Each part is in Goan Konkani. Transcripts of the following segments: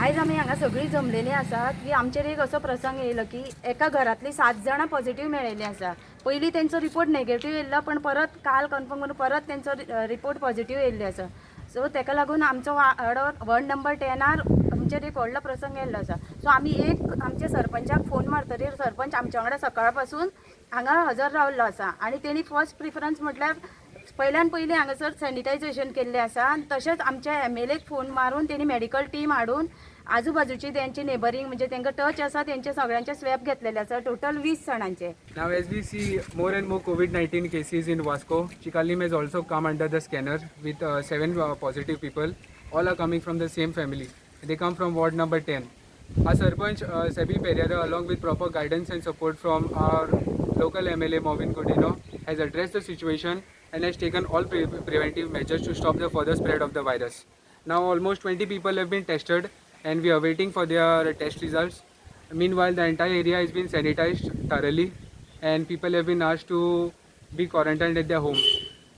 आयज आमी हांगा सगळीं जमलेलीं आसा की आमचेर एक असो प्रसंग येयलो की एका घरांतलीं 7 जाणां पॉझिटीव मेळिल्लीं आसा. पयलीं तेंचो रिपोर्ट नेगेटीव येयल्लो, पण परत काल कन्फर्म करून परत तेंचो रिपोर्ट पॉझिटीव येयल्लो आसा. सो तेका लागून आमचो वाडो वॉर्ड नंबर 10 आमचेर एक व्हडलो प्रसंग येयल्लो आसा. सो आमी एक आमच्या सरपंचाक फोन मारतकीर सरपंच आमच्या वांगडा सकाळ पासून हांगा हजर रावल्लो आसा आनी तेणी फर्स्ट प्रिफरन्स म्हटल्यार पयल्यान पयलीं हांगासर सॅनिटायझेशन केल्लें आसा आनी तशेंच आमच्या एमएलएक फोन मारून तेणी मेडिकल टीम हाडून आजूबाजूची तेंची नेबरींग म्हणजे तेंकां टच आसा तेंचे सगळ्यांचे स्वॅब घेतलेले आसा, total 20 जाणांचे. Now, as we see more and more COVID-19 cases in Vasco, Chicalim has also come under the scanner with 7 positive people. All are coming from the same family. They come from ward number 10. Our Sarpanch Sebi Pereira, along with proper guidance and support from our local MLA Mauvin Godinho, has addressed the situation and has taken all preventive measures to stop the further spread of the virus. Now, almost 20 people have been tested and we are waiting for their test results. Meanwhile, the entire area has been sanitized thoroughly and people have been asked to be quarantined at their home.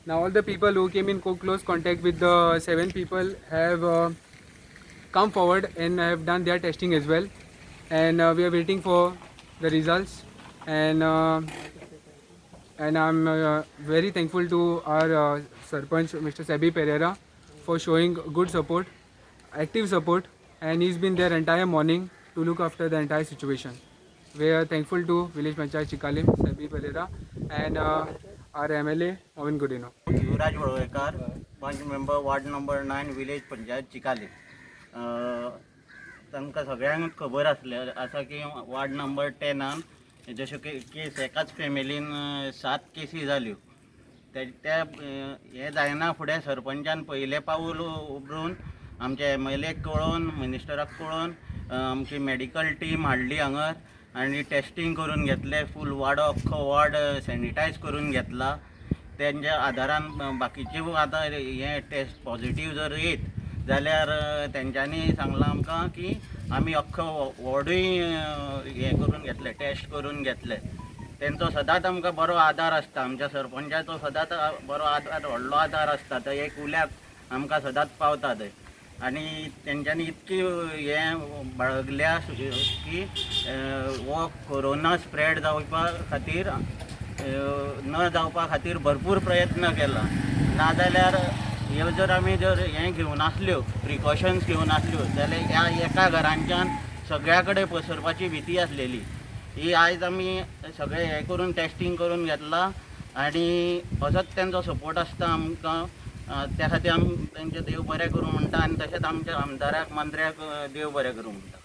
Now, all the people who came in close contact with the 7 people have come forward and have done their testing as well, and we are waiting for the results. And I'm very thankful to our Sarpanch Mr. Sebi Pereira for showing good support, active support, and he's been there entire morning to look after the entire situation. We are thankful to Village Panchayat Chicalim, Sebi Pereira, and our MLA Mauvin Godinho. Yuvraj Valvaikar, panch member, ward number 9, village panchayat Chicalim. तांकां सगळ्यांक खबर आसले आसा की वार्ड नंबर 10 जश्यो केस एकाच फॅमिलीन 7 केसी जाल्यो. त्या हें जायना फुडें सरपंचान पयलें पावूल उबरून आमच्या एमएलएक कळोवन, मिनिस्टराक कळोवन आमची मेडिकल टीम हाडली हांगर आनी टेस्टींग करून घेतलें. फूल वाडो, अख्खो वार्ड सॅनिटायज करून घेतला. तेंच्या आदारान बाकीचे आतां हें टेस्ट पॉझिटीव जर येत जाल्यार तेंच्यांनी सांगलां आमकां की आमी अख्खो वॉर्डूय हें करून घेतले, टेस्ट करून घेतले. तेंचो सदांच आमकां बरो आदार आसता. आमच्या सरपंचाचो सदांच बरो आदार, व्हडलो आदार आसता. तो एक उल्याक आमकां सदांच पावता थंय. आनी तेंच्यांनी इतकी हें बाळगल्या की हो कोरोना स्प्रेड जावपा खातीर न जावपा खातीर भरपूर प्रयत्न केला. नाजाल्यार ह्यो जर आमी जर हें घेवनासल्यो, प्रिकॉशन्स घेवनासल्यो जाल्यार ह्या एका घरांच्यान सगळ्या कडेन पसरपाची भीती आसलेली. ही आयज आमी सगळें हें करून टेस्टींग करून घेतलां आनी असोच तेंचो सपोर्ट आसता आमकां. त्या खातीर आमी तेंचें देव बरें करूं म्हणटा आनी तशेंच आमच्या आमदाराक, मंत्र्याक देव बरें करूं म्हणटा.